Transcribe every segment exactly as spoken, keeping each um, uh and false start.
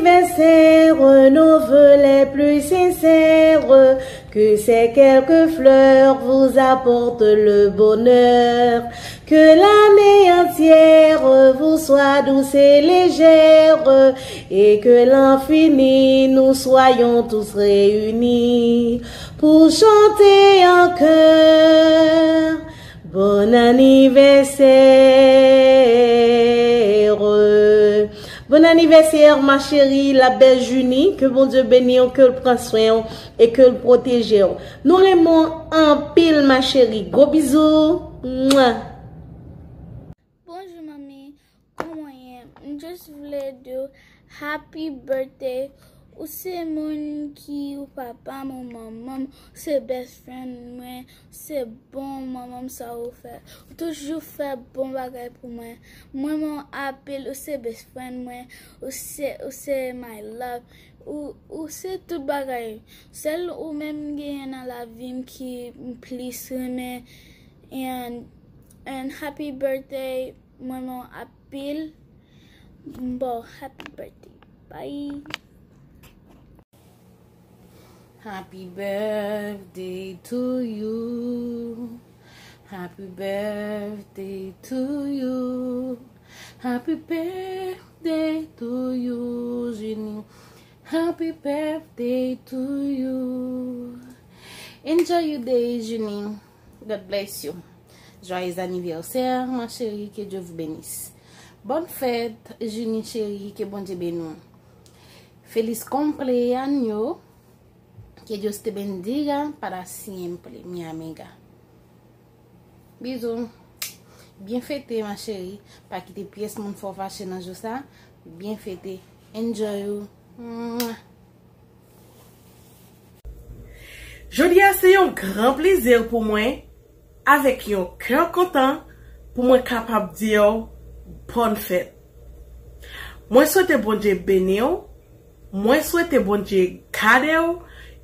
anniversaire, nos vœux les plus sincères, que ces quelques fleurs vous apportent le bonheur, que l'année entière vous soit douce et légère, et que l'an fini nous soyons tous réunis pour chanter en chœur. Bon anniversaire. Bon anniversaire, ma chérie, la belle Junie. Ke Bondye beni w, ke l pran swen w e ke l pwoteje w. Nou renmen w anpil, ma chérie. Gwo bizou. Mwa. Bonjou, manmi. Kòman w ye? M just vle di w happy birthday. Ou se moun ki, ou papa m, ou manman m, ou se best friend mwen, ou se bon manman m, sa ou fè. Ou toujou fè bon bagay pou mwen. Mwen renmen w anpil, ou se best friend mwen, ou se, ou se my love, ou, ou se tout bagay. Sèl ou menm m genyen nan lavi m ki m plis renmen. And, and happy birthday. Mwen renmen w anpil. M ba w happy birthday. Bye. Happy birthday to you. Happy birthday to you. Happy birthday to you, Junie. Happy birthday to you. Enjoy your day, Junie. God bless you. Joyeux anniversaire, ma chérie, que Dieu vous bénisse. Bonne fête, Junie chérie, que Bondye beni w. Feliz cumpleaños, que Dios te bendiga para siempre, mi amiga. Bizou. Byen fete, ma chérie. Pa kite pyès moun fè w fache nan jou sa. Byen fete. Enjoy ou. Mwah. Jodi a se yon gran plezi pou mwen, avèk yon kè kontan, pou mwen kapab di w bòn fèt. Mwen swete Bondye beni w, mwen swete Bondye gade w,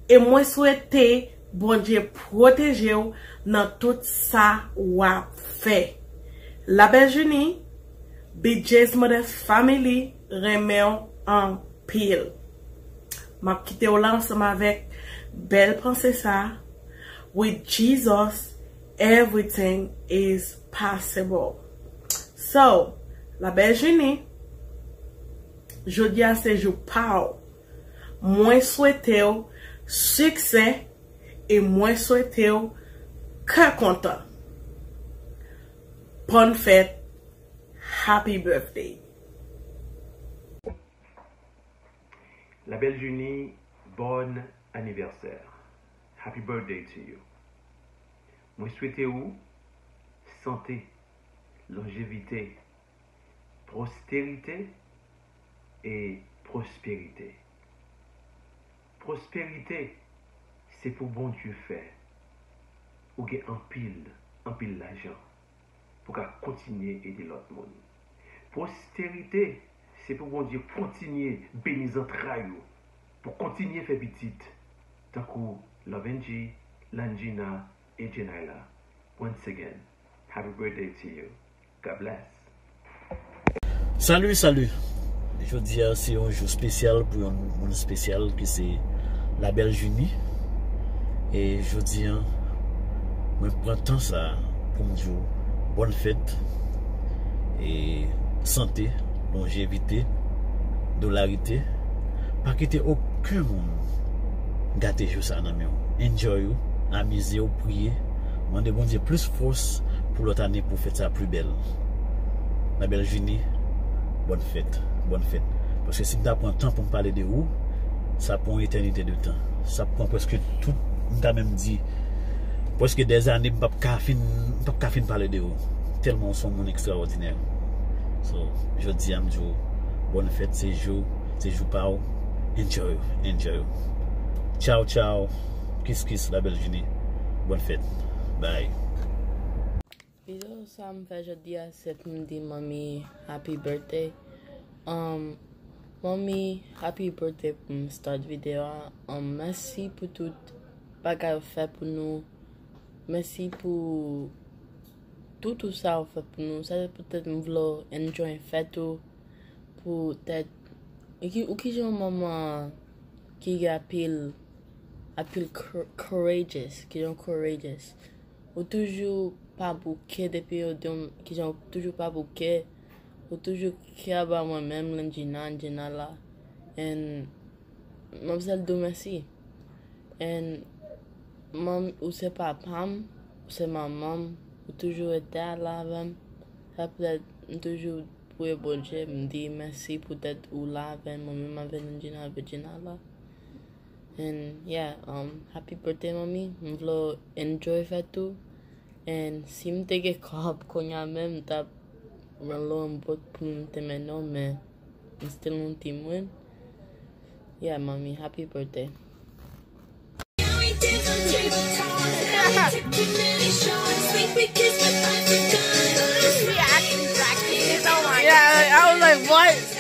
e mwen swete Bondye pwoteje w nan tout sa w ap fè. La Belle Junie, B J's Mother's Family renmen w anpil. M ap kite w la ansanm avèk bèl panse sa. With Jesus, everything is possible. So, La Belle Junie, jodi a se jou pa w. Mwen swete w siksè e mwen swete w kè kontan. Bòn fèt, happy birthday. La Belle Junie, bon anniversaire. Happy birthday to you. Mwen swete ou sante, lonjevite, pwosterite e pwosperite. Pwosperite, se pou Bondye fè ou gen anpil, anpil lajan pou ka kontinye ede lòt moun. Pwosterite, se pou Bondye kontinye beni zantray ou, pou kontinye fè pitit, tankou Lovenji, Langina, e Jenayla. Once again, happy birthday to you. God bless. Salut, salut. Jodi a se yon jou espesyal pou yon moun espesyal ki se La Belle Junie. E jodi a, mwen pran tan sa pou m di w bòn fèt, e sante, lonjevite, dolarite. Pa kite okenn moun gate jou sa nan men w. Enjoy ou, amize w, priye, mande Bondye plis fòs pou lòt ane pou fèt sa pli bèl. La Belle Junie, bòn fèt, bòn fèt. Paske si m ta pran tan pou m pale de ou, sa pran yon etènite de tan. Sa pran prèske tout, m ta menm di, prèske dèzane m p ap ka fin, m p ap ka fin pale de ou. Tèlman ou se yon moun ekstraòdinè. So, jodi a m di w, bòn fèt, se jou, se jou pa w. Enjoy, enjoy. Tchaw, tchaw. Kiss, kiss, La Belle Junie. Bòn fèt. Bye. Videyo sa m fè jodi a se pou m di manmi happy birthday. Um, manmi, happy birthday pou m start videyo a. Um, mèsi pou tout bagay ou fè pou nou. Mèsi pou tout ou sa ou fè pou nou. Sa se poutèt m vle w enjoy fèt ou. Poutèt Ou ki, ou ki jan manman ki gen apil, apil cour-, courageous, ki jan courageous. Ou toujou pa bouke depi yo di w, ki jan ou toujou pa bouke. Ou toujou care about mwen menm, Lendjina, Lendjina la. And m ap sèl di w mèsi. And manm, ou se papa m, ou se manman m, ou toujou rete la avè m. Sa poutèt m toujou priye Bondye, m di mèsi poutèt ou la avè m, mwen menm avè Lendjina, avè Djina la. And yeah, um, happy birthday, manmi. M vle w enjoy fèt ou. And si m te gen kòb kounye a menm, m t ap rele w yon bòt pou m te mennen w, men m still yon timoun. Yeah, manmi, happy birthday. Yeah, I was like, what?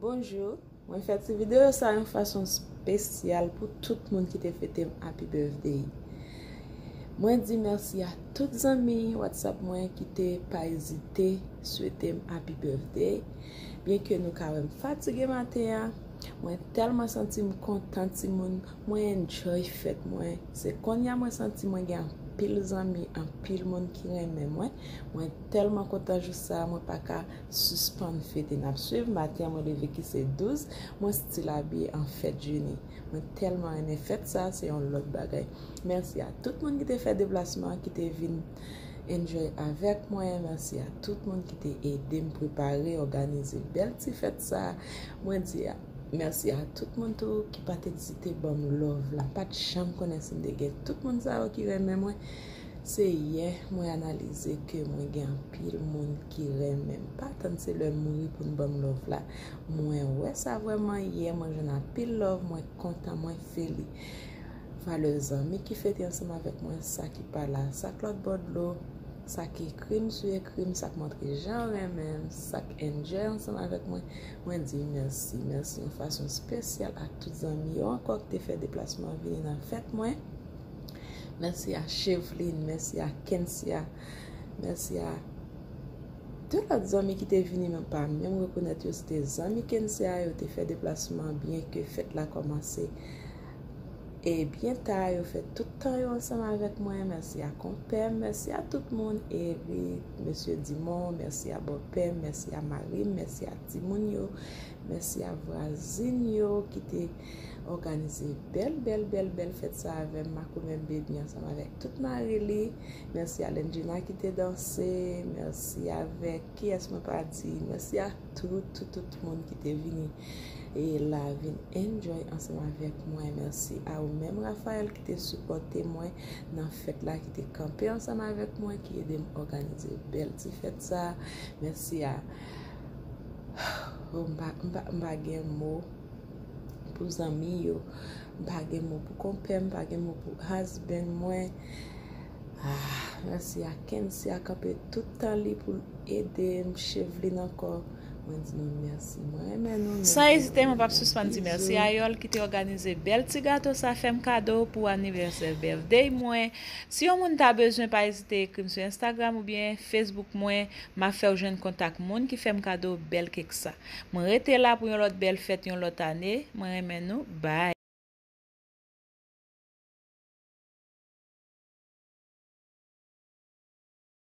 Bonjou, mwen fè ti videyo sa yon fason espesyal pou tout moun ki te fete m happy birthday. Mwen di mèsi a tout zanmi WhatsApp mwen ki te pa ezite swete m happy birthday. Byenke nou ka wè m fatige maten an, mwen tèlman santi m kontan timoun, mwen enjoy fèt mwen. Se kounye a mwen santi mwen gen anpil zanmi, anpil moun ki renmen mwen. Mwen tèlman kontan jou sa a, mwen pa ka sispann fete. N ap swiv, maten an mwen leve ki se douz, mwen still abiye an fèt Jeni. Mwen tèlman renmen fèt sa a, se yon lòt bagay. Mèsi a tout moun ki te fè deplasman an, ki te vin enjoy avèk mwen. Mèsi a tout moun ki te ede m prepare, òganize bèl ti fèt sa a. Mwen di a, mèsi a tout moun tou ki pa t ezite ban m love la. Pa t janm konnen si m te gen tout moun sa yo ki renmen mwen. Se yè mwen analize ke mwen gen anpil moun ki renmen m. Pa tann se lè m mouri pou n ban m love la. Mwen wè sa vrèman yè, mwen jwenn anpil love, mwen kontan, mwen feli. Valè zanmi ki fete ansanm avèk mwen, sa ki pa la, sa k lòt bò dlo, sa k ekri m sou ekri m, sa k montre jan yo renmen m, sa k enjoy ansanm avèk mwen, mwen di mèsi. Mèsi yon fason espesyal a tout zanmi yo ankò ki te fè deplasman vini nan fèt mwen. Mèsi a Chevlin, mèsi a Kensia, mèsi a de lòt zanmi ki te vini, men pa menm rekonèt yo, se te zanmi Kensia, yo te fè deplasman byen ke fèt la kòmanse. E byen ta, yo fè tout tan yo ansanm avèk mwen. Mèsi a konpè m, mèsi a tout moun, Eric, mesye Dimon, mèsi a bòpè m, mèsi a mari m, mèsi a timoun yo, mèsi a vwazin yo ki te òganize bèl, bèl, bèl, bèl fèt sa avè m, Makomè Baby ansanm avèk tout mari li. Mèsi a Lendjina ki te danse, mèsi avèk kiyès mwen pa di, mèsi a tout, tout, tout moun ki te vini e la vin enjoy ansanm avèk mwen. Mèsi a ou menm, Raphaël, ki te sipòte mwen nan fèt la, ki te kanpe ansanm avèk mwen, ki ede m òganize bèl ti fèt sa. Mèsi a, oh, m pa, m pa, m pa gen mo pou zanmi yo. M pa gen mo pou konpè, m pa gen mo pou husband mwen. Ah, mèsi a Kensia, kanpe tout tan li pou l ede m, Chevlin ankò. Mwen di nou mèsi. Mwen renmen nou. San ezite, mwen p ap sispann di mèsi a Yòl ki te òganize bèl ti gato sa, fè m kado pou anivèsè birthday mwen. Si yon moun ta bezwen, pa ezite ekri m sou Instagram oubyen Facebook mwen. M ap fè w jwenn kontak moun ki fè m kado bèl kèk sa. Mwen rete la pou yon lòt bèl fèt, yon lòt ane. Mwen renmen nou. Bye.